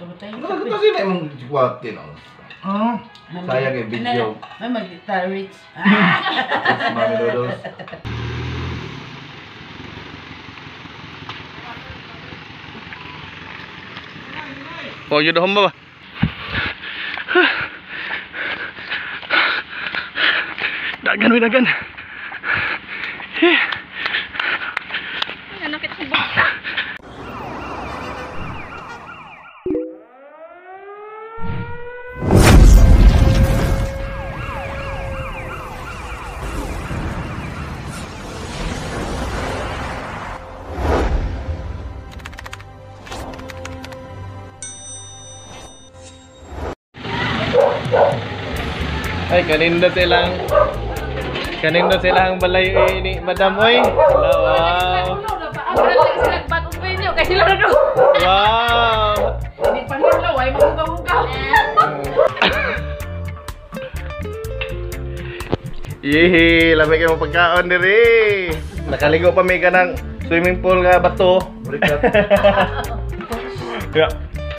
Ano kasi na imong sikwate no? Ah. Sayang yung video. May magita rich. It's Mami Noodles. Oh, yun ba? Dagan, uy, dagan. Eh. Ano kita sa bata? Ay, kanindot silang balay eh, ni Madam oy. Wala, wow. Sila bagong venue kay sila na do. Wow. Hindi pa nila, ay magugaw-ugaw. Yehe, lamig kayo pagkaon diri. Nakaligo pa may kanang swimming pool nga bato. Balikat. Ya.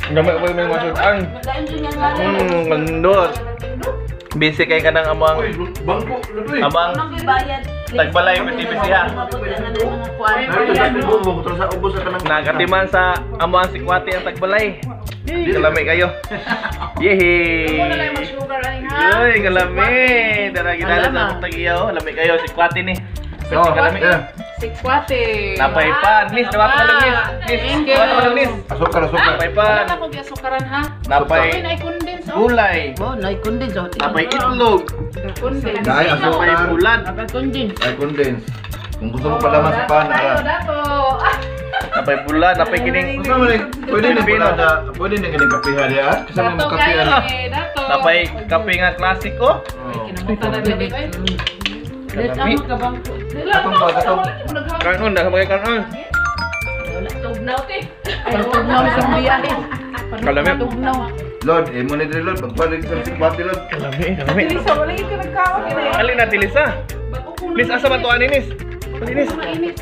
Gamay pa may masudan. Kanindot. Busy kay kanang amang Uy, bangko, lutoy. amang tagbalay PTBC ha. Narito sa ubos, sa ubos sa kanang. Nakatiman sa amang sikwate ang tagbalay. Yee, kalami kayo. Yehe. Ako na lang mag-sugar ani ha. Uy, kalami. Dara gidala sa among tagiyaw. Lami kayo sikwate ni. Oh, Kalami. yeah. Sikwate. Napay pan. Nis, dapat pa lang nis. Nis, Thank you. dapat pa lang nis. Asukar, asukar. Napay Wala pan. na ko giasukaran ha. Uy, Napay na-condense oh. gulay. Oh, na-condense. Oh. Napay itlog. Condense. Dahil Napay asukar. bulad. Napay condense. Ay, condense. Kung gusto mo palaman sa pan, Tayo, ara. dato. Ah, Napay bulad. Napay kining. Gusto mo rin, pwede na pala, pwede na ganing kapiha diya. Kasama mo Dato kapiha. kayo eh, dato. Napay kape nga classic oh. Oh. Kinamutan na gabi ay. Let's Kalami. ano ka bang? Wala Katong ba, katong? Kanon na mga kanon. Wala tugnaw te. Tugnaw sa biyahe. Kalami. Tugnaw. Lord, eh mo ni diri Lord, pagpalig sa sikwate Lord. Kalami, kalami. Tilisa, wala yung kanagkaon eh. Alin na tilisa? Bago ko na Nis asa ba to ani nis? Ali nis. Mainit.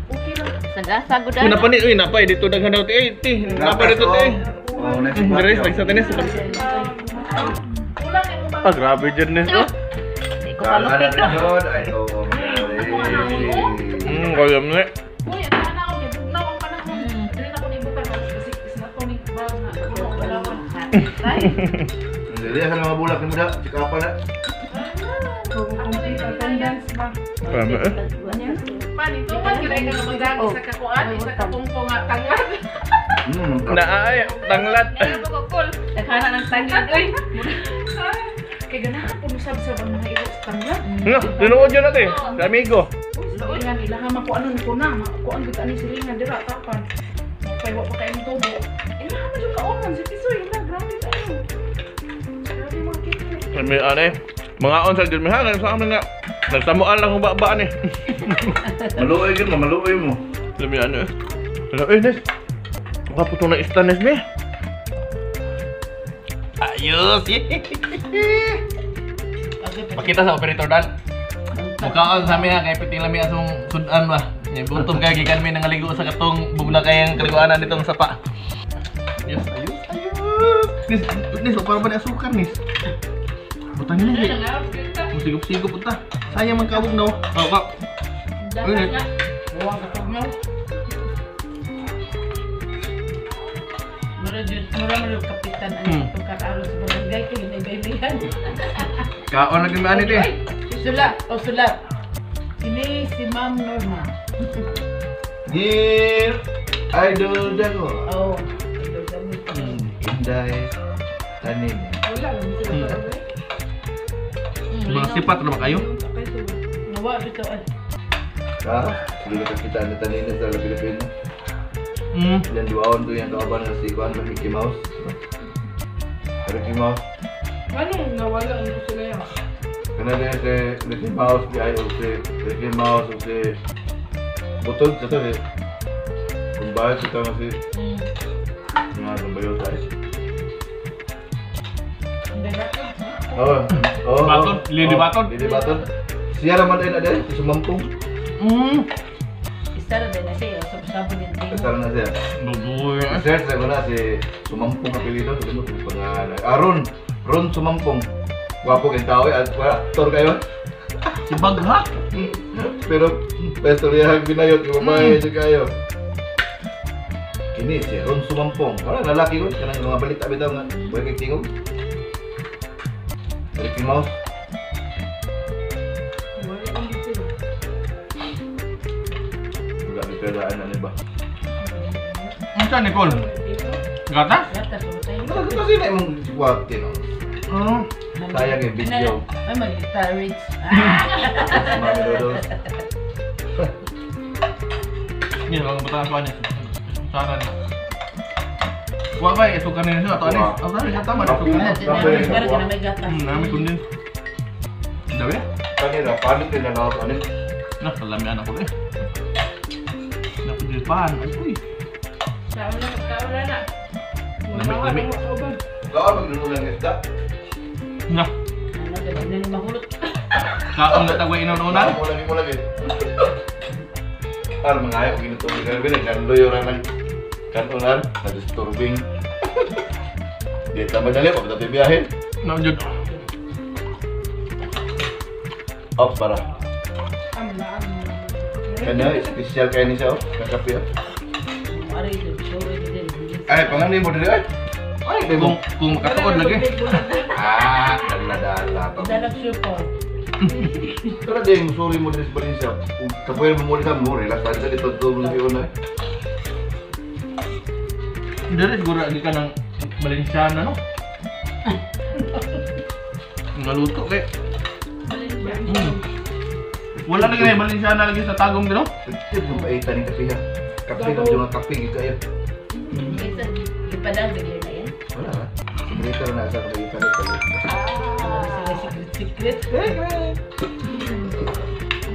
Okay lang. Sagasa gud. Uy, napa ni, uy, napa eh, dito daghan daw ti, eh, ti, napa dito ti. Oh, na sikwate. Dere, sa tinis. Kulang yung Ah, grabe dyan nis oh. Di ko Kala palupit na rin Lord. Ay, oo. Kaya mo. Uy, ang tanaw, gibugnaw ang panahon. Dili na ko nibutan kasi isna ko ni bag na kuno kalawan. Tay. Dili sa mga bulak ni muda, chika pa na. Attendance ba? Grabe eh. Pan, ito man gid ay ka magdag isa ka kuan, isa ka pungko nga tanglad. Na ay, tanglat. Ay ko kol. Nagana ng tanglad oy. Kay ganahan po mo sab ang mga ilo sa tanglad. No, tinuod yun natin. Sa amigo. Uy, silingan ilaha man ko ano ni ko na, kuan gid ani silingan dira tapan. Kay wa pa kay tubo. Ilaha man jud kaonan si Tisoy, ila grabe kayo. Grabe mga kito. Kami ano eh. Mga on sa dyan ha, sa amin nga. Nagsamuan lang kung babaan eh. Maluoy gyud mo, maluoy mo. Lami ano eh. Ano eh, Nis? Baka puto na isda, Nis, ni. Ayos! Makita sa operator dan. Mukaon sa amin ha, kay piting lami asong sudan ba. Butom kay gikan mi nangaligo sa katong bugna kayang kaliguanan ditong sapa. Ayos, ayos, ayos. Nis, nis, para ba ni asukar nis? Butang ni. Sigop-sigop punta. Sayang man kabog no. Oh, ka. Uy, Buwang ka tugnaw. Mura jud, mura mura kapitan ang itong kararo sa barangay ko yun ay baybayan. Kaon lagi man ani ti. Sula, o sula. Ini si Ma'am Norma. Dear Idol Dago. Oh. Inday tanim. Wala lang sila. Mga sipat naman kayo. Nawa bitaw ay. Ka, sige ka kita ni tanin sa Pilipino. Yan duaon to yung kauban na si Kuan Mickey Mouse. Ricky Mouse. Anong nawala ang sila yan? Kana din si Mickey Mouse di ay o si Ricky Mouse o si Butod sa to si Kumbayot sa to nga si nga kumbayot tayo. Oh, oh. Baton? Lady Oh, Baton? Lady Baton. Siya raman din na din, si Sumampong. Isa ra din na siya. Sabon din. Kasal na siya. Bubuy. Search na ko na si Sumampong apelyido. Sabi mo kung pangalan. Ah, Ron. Ron Sumampong. Gwapo kayong tao eh. At wala, aktor kayo. Si Baghak. Pero, pastoryahan binayot. Yung babae siya kayo. Kini si Ron Sumampong. Wala, lalaki ko. Kanang mga balita bitaw nga. Buhay kay tingog. Ricky Mouse. Wala ang dito. Wala, may pera na ba? Ano siya, Nicole? Gatas? Gatas mo tayo. Ano kasi na imong sikwate, no? Ano? Sayang eh, video. Ay, mag-guitar rich. Mami Dodo. Hindi, wag bataan ko niya. Sana niya. Wa ba eh, suka niya siya. Ato anis. Ato anis, tama na suka niya. Pero ka na may gatas. Nami kundi. Dawi? Kanina, paano din na ako anis? Nah, kalamian ako eh. Nakujilpan. Ay, uy. Kaon na, kaon na na. Lami, lami. Kaon magluto ng isda. Nah, Ano, ganun na mahulot. kaon na tagway inununan. Mo lagi mo lagi. Para mga ayaw ginuto ni Kelvin, nagkanloy ora nag kanunan, na disturbing. Di ta madali pa dati biyahe. Na jud. Off para. Ang laan. Kanya special kay ni siya oh, kakape. Oh. Aray, sorry, din. Ay, panganin mo dili ay. Ay, di mo. Kung makatuod lagi. Ah, dala-dala pa. Dalag support. Pero di sorry mo dili sa Valencia. Kung kapoy mo mo sa mo, relax lang sa dito do mo yun ay. Dili siguro lagi ka ng Valenciana, no? Naluto kay. Wala lagi na Valenciana lagi sa Tagum dino. Tip yung paitan ni kape ha. Kape na yung kape gid kayo. Kaysa, ipadang bigay na yan. Wala ha. Sigurito na sa kape pa nito. Ano, sila secret, secret.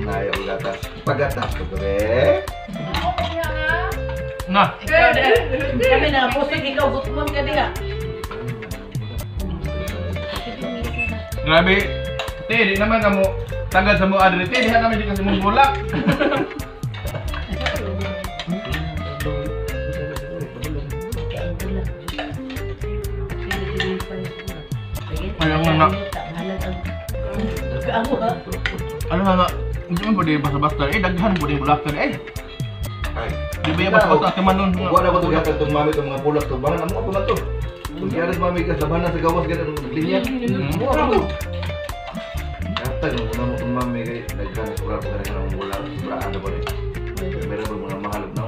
Ngayo og gatas. Pagatas ko pre. Na. Ikaw na. Kami na, pusig ikaw, gutmon ka diha. Grabe. Te, di naman kamo tagad sa mo adre te, diha naman di kasi mong bulak. Ayaw nga. Ano nga, hindi man pwede basta-basta. Eh, daghan pwede bulakan. Eh, Ay. di ba yung basta-basta ka man nun? Wala ko tugatag tong mami tong mga bulak to. Banan amo pa man to. Kung giyaran mami ka labanan sa gawas ganun linya. Mo pa to. Katag mo na mo tong mami kay daghan sobra pa kanang mga bulak. Sobra ano ba ni? Meron ba mga mahal na?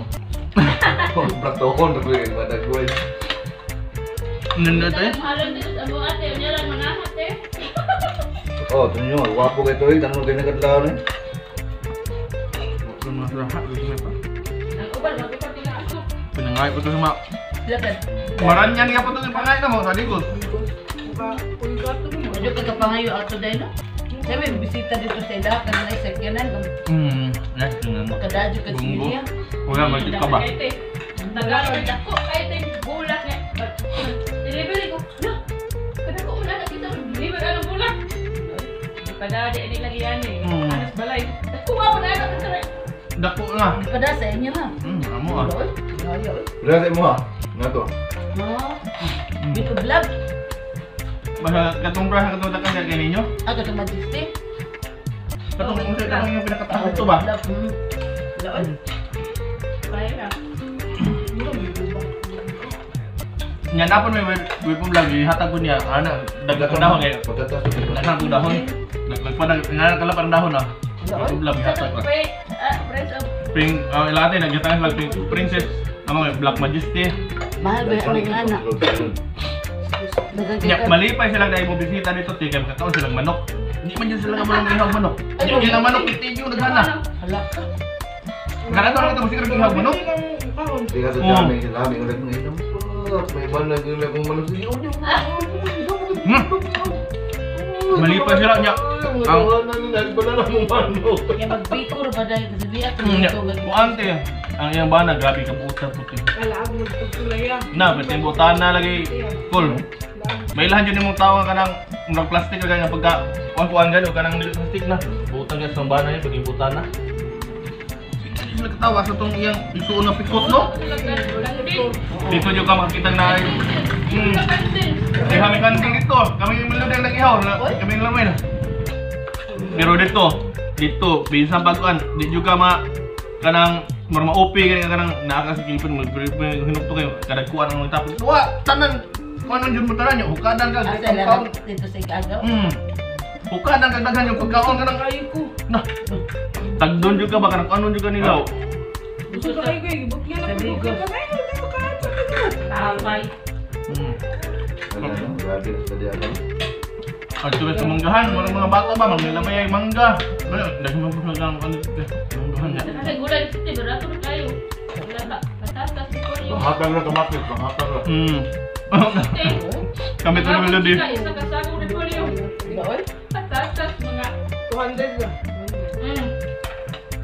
Sobra tohon ko yung madagway. Nandun tayo. Mahalon dito sa among ate, unya lang manahat eh. Oh, tunyo, gwapo kay to eh. Tanong kay nagkadlaw ni. Ano mga sulaha, gusto mo pa. Ang uban magupad nila aso. Pinangay ko to sa mga... Lakad. Maranyan ka po ito yung pangay na mo sa likod. Medyo kagapangayo ato dahil no? Sabi, bisita dito sa ila, kanang ay sakyanan, Yes, yun. makadadyo ka Bunggo. siya. Wala, magic ka ba? Tagalog dako kay te bulak nga. Delivery ko. Na. Kadako mo na nakita mo deliver anong bulak. Padade ini lagi yan eh. Anas balay. Dako ba na anak sa Dako na. Pada sa inyo ha. Amo ah. Oy, ay, oy. Wala sa imo ha. Nga to. No. Dito vlog. Basta katong bra katong takan kay ninyo. Ah, katong majesty. Katong unsa katong yung pinakataas to ba? Vlog. Laon. Kaya. Nya napon may web vlog ihatag ko niya ana daghan dahon kay Pagkatas. daghan ko dahon. Nagpadag nga kala parang dahon ah. Web vlog ihatag ko. Wait, Prince of Pring ilate nagyatakan sila pring princess amo may Black Majesty. Mahal ba ang anak? Nya malipay sila dahil mo bisita dito te kay makakaon silang manok. Hindi man jud sila kabalong ihag manok. Nya yung manok itiyo daghana. Hala ka. Kanato lang ito mo siguro ihag manok. Di ka sa dami, dami ulit ng inom. May banag yung akong manok. Sige, ulit. Malipay sila nya. Ang nagbanana mo manok. Kaya magbikor ba dahil kasi di ato Nya dito gagi. kuante ang iyang bana grabe ka buta puti. Wala ako magtugtulaya. Na pwede butana lagi cool. May ilahan jud nimong tawo nga kanang murag plastic ra ganyan pagka kuan kuan gani o kanang plastic na. Butang gyud sa bana yun pag butana. sila katawa sa tong iyang isuon nga pikot no. Dito jud ka makakita na kami kanting dito. Kami yung melody ang nag-ihaw. Kami yung lamay na. Pero dito, bisan pagkuan, di jud ka ma kanang ma-OP kanang naa ka sa kilipin hinukto kayo kadagkuan ang mga tapos. Wa tanan kuan jud mo tanan yo hukadan ka dito sa igagaw. Hukadan kag daghan yung pagkaon kanang kayo ko. Nah. Tagdon jud ka ba kanang kuanon jud ka nilaw. Gusto kayo ko gibukyan na ko. Tapay. Grabe sa diya ba. At tuwing sa manggahan, walang mga bata ba, magnilamay ay mangga. Dahil mo lang ano manggahan niya. Kasi gulay dito, barato na tayo. Wala ba? Patatas, repolyo. Panghatag na kamatis, panghatag na. Kami ito naman din. Isa ka sakong repolyo. Patatas, mga 200 ba?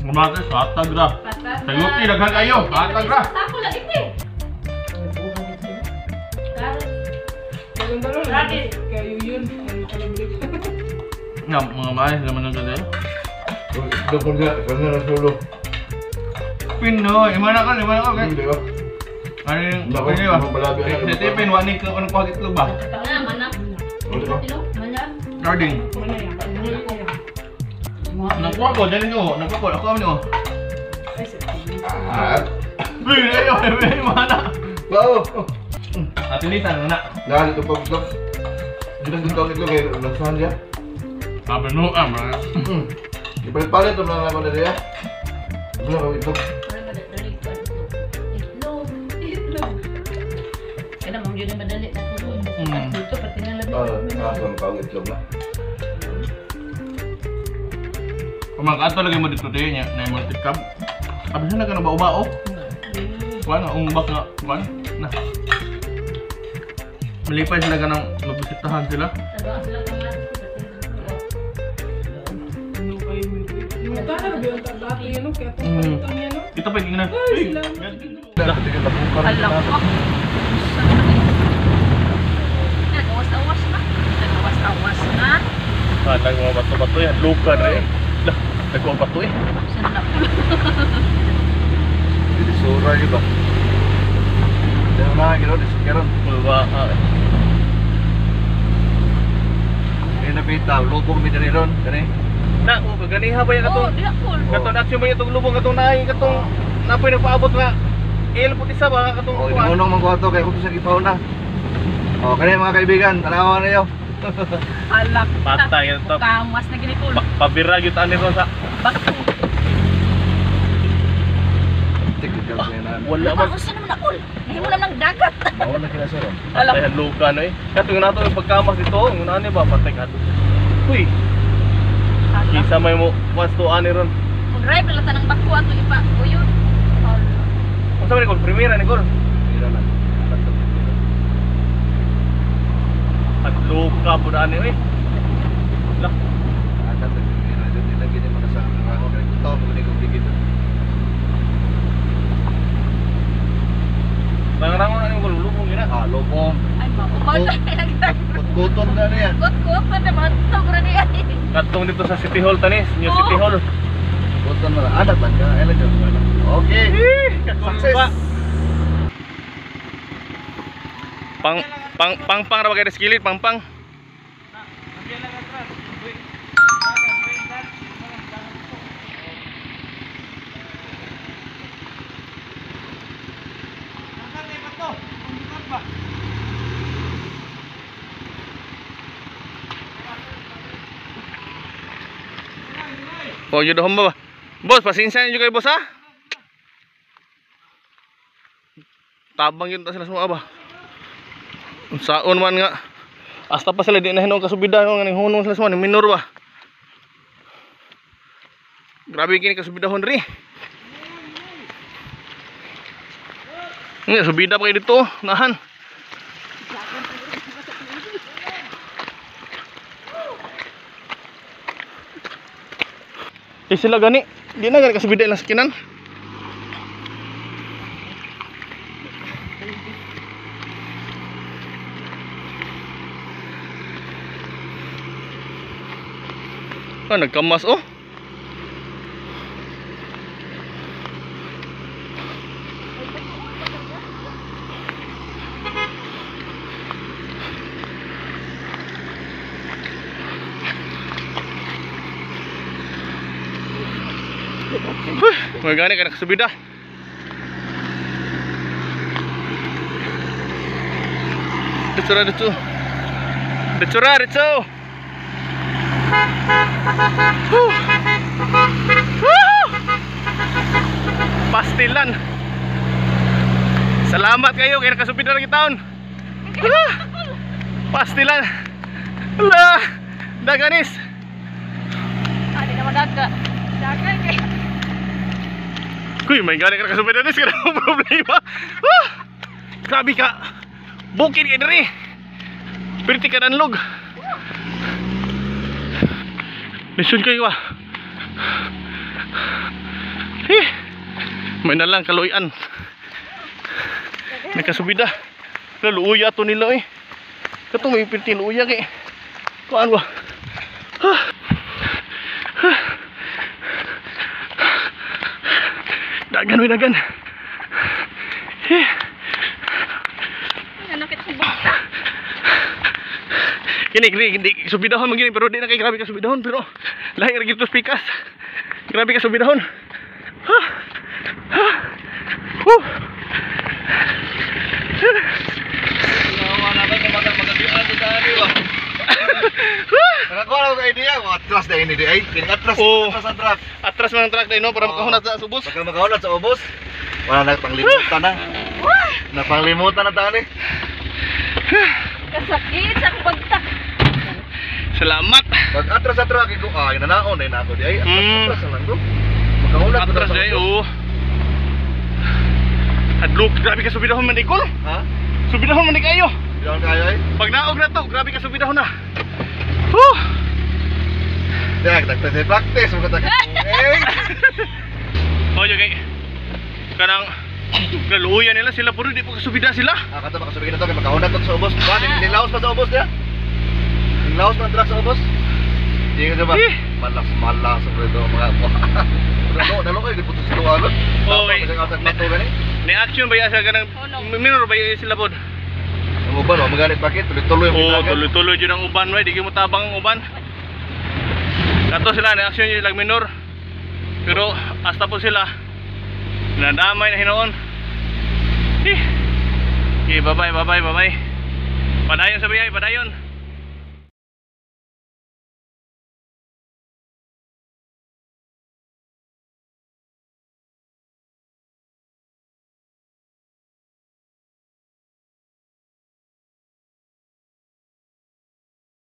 Kamatis, hatag ra. Patatas. Saguti, daghan kayo, hatag ra. Sako lang ito eh. Radish. Kayo yun. Nga, mga maayos naman ang ganda. Itlog ko nga, kanya na sulo. Pinoy, imana ka. Hindi ba? Ano yung, ano ba? Sa tipin, wani ka anong kuha itlog ba? Mana. Mana. Guarding. Nakuha ko, dyan ko. Nakuha ko, ako kami ko. Uy, ay, mana. Wow! Natilitan na. Dahil ito pag-itlog. Dito ang itlog eh, lasahan siya. Sabi no, ah. Ipalit-palit ito na naman na siya. Ito na ang itlog. Itlog. Itlog. Kaya naman yun ang madali na tulog. Ito, pati na labi. Ah, ang itlog na. Kumakato lagi mo dito tayo niya, na yung multi-cab. Sabi siya na ka na bao-bao. Kuan, ang umbak nga. Kuan, na. Malipay sila ka ng mabisitahan sila. Ito pa yung tingnan. Uy! Nag-awas-awas na. Nag-awas-awas na. Ah, nag mga bato-bato yan. Luka na eh. Lah, nagkuha bato eh. Sura yun ba? Diyan na, gano'n. Gano'n. Ba, Ngayon na pita, lubong mi diri ron. Gani? Na, oh, kaganiha ba yung katong? Oh, diha cool. Katong action ba yung itong lubong, katong naay, katong napoy nagpaabot nga. Il puti sa ba, katong Oh, inunong man ko ato kay kuto sa gipaw na. Oh, kani mga kaibigan, tanawa na yo. Alak. Patay ito. Kamas na gini cool. Pabira gyud ani ron sa Bato. Wala man. Usa naman ako. Nahimo na ng dagat. Mao na kina sir. Alak. Patay luka no eh. Katong nato yung pagkamas dito, ang ani ba patay ka. Uy. Kisa may mo once to ani ron. Kung drive na lang tanang bako ato ipa. Uyon. Unsa man ni kol primera ni kol? Primera lang. At luka pud ani oy. Lah, Ada sa primera jud nila gini mga sa rango kay tao mo gini kog dikit. Rango na ni kol lubong gina. Ah, lubong. Ay, maumaw na. Kutkuton na niya. Kutkuton na mga tawag na niya. Katong dito sa City Hall tanis, New City Hall. Kuton na. Adat lang ka. Ay lang jud. Okay. Success. Pang pang pang pang ra ba kay skillet pang pang. Oh, yun ba? Boss, pasensya niyo kayo, boss, ha? Tabang yun ta sila sumaba. Unsaon man nga. Hasta pa sila di na hinong kasubida nga ning hunong sila suma minor ba. Grabe kini kasubidahon ri. Nga subida pa kayo dito, nahan. Eh sila gani, di na gani kasubida ilang sakinan. Ah, nagkamas oh. Mga gani ka nakasubida. Dito ra dito. Dito ra dito. Woo! Woo! Pastilan. Salamat kayo kay nakasubida ra taon. Ah! Pastilan. Ala! Daganis. Ah, di naman daga. Daga kay. Kuy, may gani ka nakasubida nis kada problema. Ah! Grabe ka. Bukid kay diri. Pirti ka danlog. Lisod kayo ah. Eh, may nalang kaluyan. Nakasubida. Luuya to nila eh. Kato may pirti luuya kay. Kuan ba? Ah. Ah. Dagan, may dagan. Eh. Nanakit akong bata. Kini kini hindi subidahon man gini pero di na kay grabe ka subidahon pero lahi ra gito pikas. Grabe ka subidahon. Ha. Ha. Woo. Nakakuha na ako idea, atras na ini di ay. Kini atras, Oo. atras ang truck. Atras man ang truck dai no para Oo. makahunat sa ubos. Pagka makahunat sa ubos, wala na panglimutan na. Napanglimutan na tani. Kasakit sa akong bagtak. Salamat. Pag atras sa truck ko, ay nanaon na ako di ay. Atras, atras na lang ko. Makahunat ko na Atras sa dai ubos. oo. Adlok, grabe ka subidahon man ikol. Ha? Subidahon man di kayo. Bidahon kayo ay. Pag naog na to, grabe ka subidahon na. Woo! Dag, dag, dag, practice mo ka Eh, Oye, kay kanang naluya nila sila puro di pa kasubida sila. Ah, kato makasubigin na to kay makahunat to sa ubos. Ba, nilaos pa sa ubos niya. Nilaos pa ang truck sa ubos. Di ka ba? Eh. Malas malas sa ito mga Dalo, dalo kayo giputos sa luwa. Oo, eh. Sa bato gani. Ni action ba ya siya kanang minor ba ya sila pod? Ang uban, wa maganit bakit tuloy-tuloy ang Oo, gitagan. tuloy-tuloy jud ang uban way, di gyud mo tabang ang uban. Kato sila ni action yun lang minor. Pero hasta po sila nadamay na hinuon. Eh. Okay, bye-bye, bye-bye, bye-bye. Padayon sa biyay, padayon.